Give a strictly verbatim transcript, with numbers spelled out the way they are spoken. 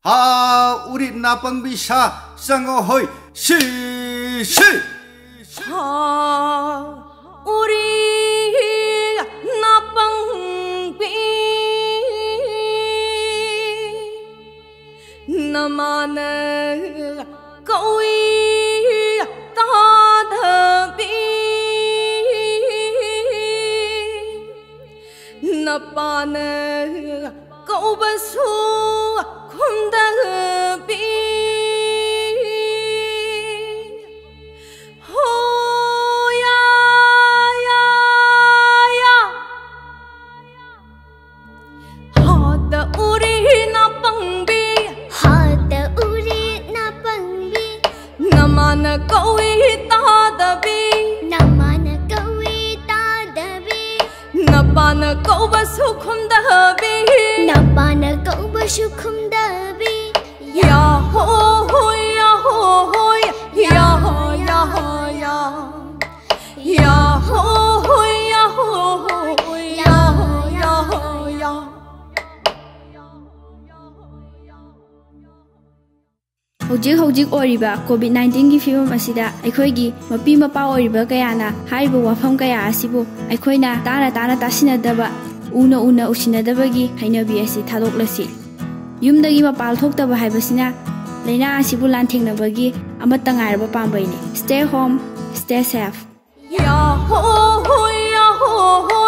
ꯍꯥ ꯎꯔꯤꯠ ꯅꯥꯄꯪꯕꯤ ꯁꯥ ꯆꯪꯉꯣ ꯍꯣꯏ ꯁꯤ ꯁꯤ ꯍꯥ ꯎꯔꯤꯠ ꯅꯥꯄꯪꯕꯤ ꯅꯃꯥꯅ ꯀꯧꯏ ꯇꯥꯗꯕꯤ ꯅꯄꯥꯅ ꯀꯧꯕꯁꯨ ꯈꯨꯝꯗꯕꯤ ꯍꯣ ꯌꯥ ꯌꯥ ꯌꯥ ꯍꯥꯗ ꯎꯔꯤ ꯅꯥꯄꯪꯕꯤ ꯍꯥꯗ ꯎꯔꯤ ꯅꯥꯄꯪꯕꯤ ꯅꯃꯥꯅ ꯀꯧꯏ ꯇꯥꯗꯕꯤ ꯅꯃꯥꯅ ꯀꯧꯏ ꯇꯥꯗꯕꯤ ꯅꯄꯥꯅ ꯀꯧꯕꯁꯨ ꯈꯨꯝꯗꯕꯤ ꯅꯄꯥꯅ ꯀꯧꯕꯁꯨ ꯈꯨꯝꯗꯕꯤ ꯌꯥ ꯍꯣ ꯍꯣ ꯌꯥ ꯍꯣ ꯍꯣ ꯌꯥ ꯍꯣ ꯌꯥ ꯍꯣ ꯌꯥ ꯌꯥ ꯍꯣ ꯍꯣ ꯌꯥ ꯍꯣ ꯍꯣ ꯌꯥ ꯍꯣ ꯌꯥ ꯍꯣ ꯌꯥ ꯍꯧꯖꯤꯛ ꯍꯧꯖꯤꯛ ꯑꯣꯏꯔꯤꯕ ꯀꯣꯚꯤꯗ ꯅꯥꯏꯟꯇꯤꯟꯒꯤ ꯐꯤꯕꯝ ꯑꯁꯤꯗ ꯑꯩꯈꯣꯏꯒꯤ ꯃꯄꯤ ꯃꯄꯥ ꯑꯣꯏꯔꯤꯕ ꯀꯌꯥꯅ ꯍꯥꯏꯔꯤꯕ ꯋꯥꯐꯝ ꯀꯌꯥ ꯑꯁꯤꯕꯨ ꯑꯩꯈꯣꯏꯅ ꯇꯥꯅ ꯇꯥꯅ ꯇꯥꯁꯤꯟꯅꯗꯕ, ꯎꯅ ꯎꯅ ꯎꯁꯤꯟꯅꯗꯕꯒꯤ ꯍꯩꯅꯕꯤ ꯑꯁꯤ ꯊꯥꯗꯣꯛꯂꯁꯤ꯫ ꯌꯨꯝꯗꯒꯤ ꯃꯄꯥꯜ ꯊꯣꯛꯇꯕ ꯍꯥꯏꯕꯁꯤꯅ ꯂꯥꯏꯅꯥ ꯑꯁꯤꯕꯨ ꯂꯥꯟꯊꯦꯡꯅꯕꯒꯤ ꯑꯃꯠꯇ ꯉꯥꯏꯔꯕ ꯄꯥꯝꯕꯩꯅꯤ꯫ Stay home, stay safe. ꯌꯥ ꯍꯣ ꯍꯣ ꯌꯥ ꯍꯣ ꯍꯣ